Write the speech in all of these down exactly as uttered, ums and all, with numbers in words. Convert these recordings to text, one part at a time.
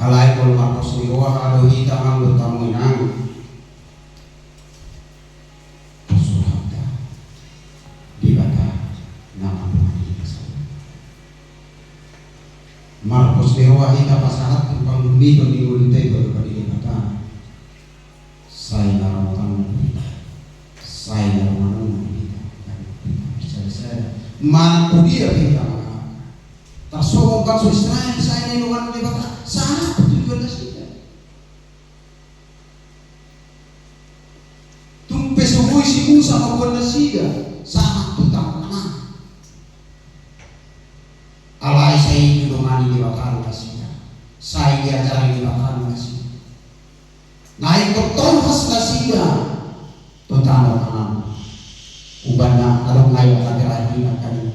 Alai molo marpos ni roha do hita, amang dohot hamu inang, pos rohanta, Debata na mandongani hita saluhutna. Marpos ni roha hita pasahat tu pangundutan ni ngolunta i tu adopan ni Debata. Sai na ramatan hita, sai na ramatan hita, hita bersada-sada. Manang tu dia pe hita mangalangka, tarsongon bangso Israel, sai na didongani Debata sahat tu tujuan nasida. Tung pe so boi si Musa mamboan nasida sahat tu tano Kanaan, alai sai didongani Debata do nasida, sai diajari Debata do nasida. Naeng ingkon tolhas nasida tu tano Kanaan. Umbahen na adong nai angka terakhir angka i,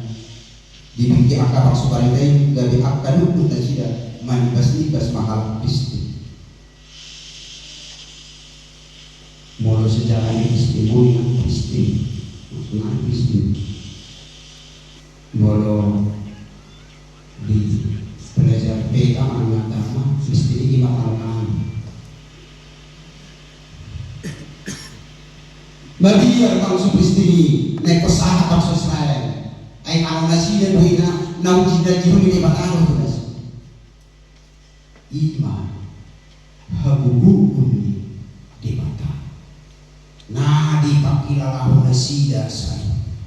dipingkir angka bangso barita i gabe angka dukun nasida, manimbas-nimbas ma halak Pilistin. Molo sejarah ni Pilistin, molo inang Pilistin, maksudna Pilistin. Molo di pelajaran peta manang agama, Pilistin i di mata rohani. Mabiar bangso Pilistin i, naeng pasahat bangso Israel. Ai tano nasida do i na naung jinajihon ni Debata do tu nasida. I ma hagogoon ni Debata na dipangkilalahon nasida saluhutna.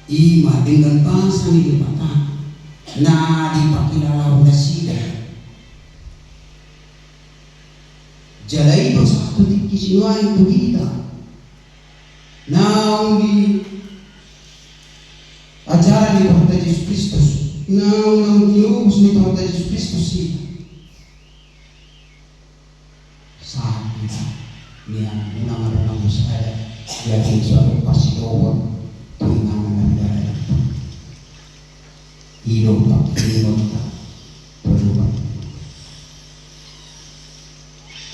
I ma denggan basa ni Debata na dipangkilalahon nasida. Jala i do sahat tu tingki sinuaeng tu hita. Naung diajaran ni Tuhanta Jesus Kristus, naung, naung tinobus ni Tuhanta Jesus Kristus hita. Sahat hita nian, unang adong na muse sada jadi suatu pasidohot tu inganan na bidara itu. I do pangkirimon ta. Perlu.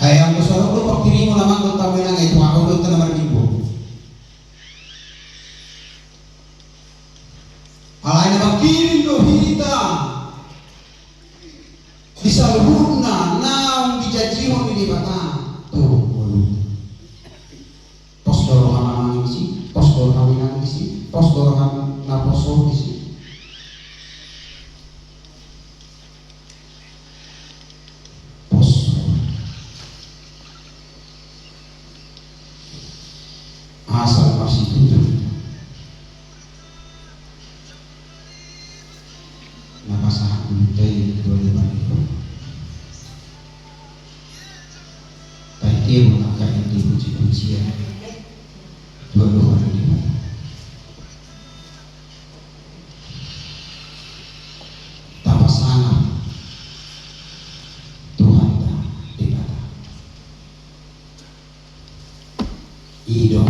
Ai anggo so adong do pangkirimon, amang dohot hamu inang, ai tu ahu do hita na marminggu. Alai na mangkirim do hita di saluhutna naung dijanjihon ni Debata tu ngolunta. Pos do roham amang disi, pos do roham inang disi, pos do roham naposo disi. Pos. Asal marsitutu. Na pasahat ngolunta i tu adopan ni Debata. Taida ma angka na dipuji-pujian tu adopan ni Debata. Tapasangap Tuhanta Debata. I do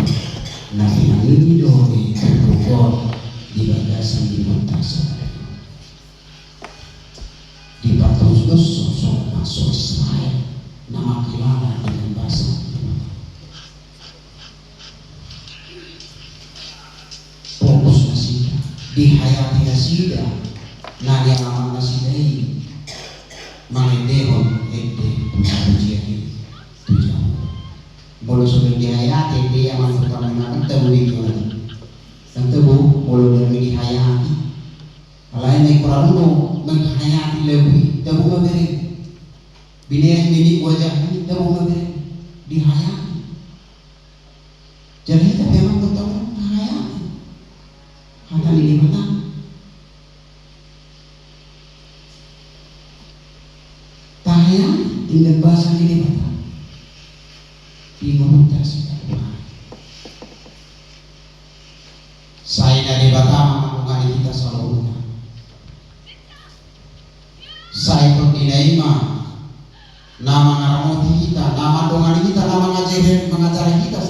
na pinangido ni turpuk on di bagasan ngolunta sadari on. Dipatudos songon bangso Israel na mangkilala denggan basa ni Debata. Fokus nasida, dihayati nasida na nialaman nasida i mangendehon ende puji-pujian i tu Jahowa. Molo so dang dihayati ende, amang dohot hamu inang, ndang tabo i. Ndang tabo molo dang dihayati. Alai na ingkon adong do manghayati lagu i, tabo ma bereng. Bineas minik wajah i, tabo ma bereng. Dihayati. Jadi hita pe amang dohot hamu inang, tahayati hata ni Debata. Tahayati denggan basa ni Debata. Di ngolunta sadari on. Sai na Debata ma mandongani hita saluhutna. Sai tondina i ma na mangaramoti hita, na mandongani hita, na mangajari, mangajari hita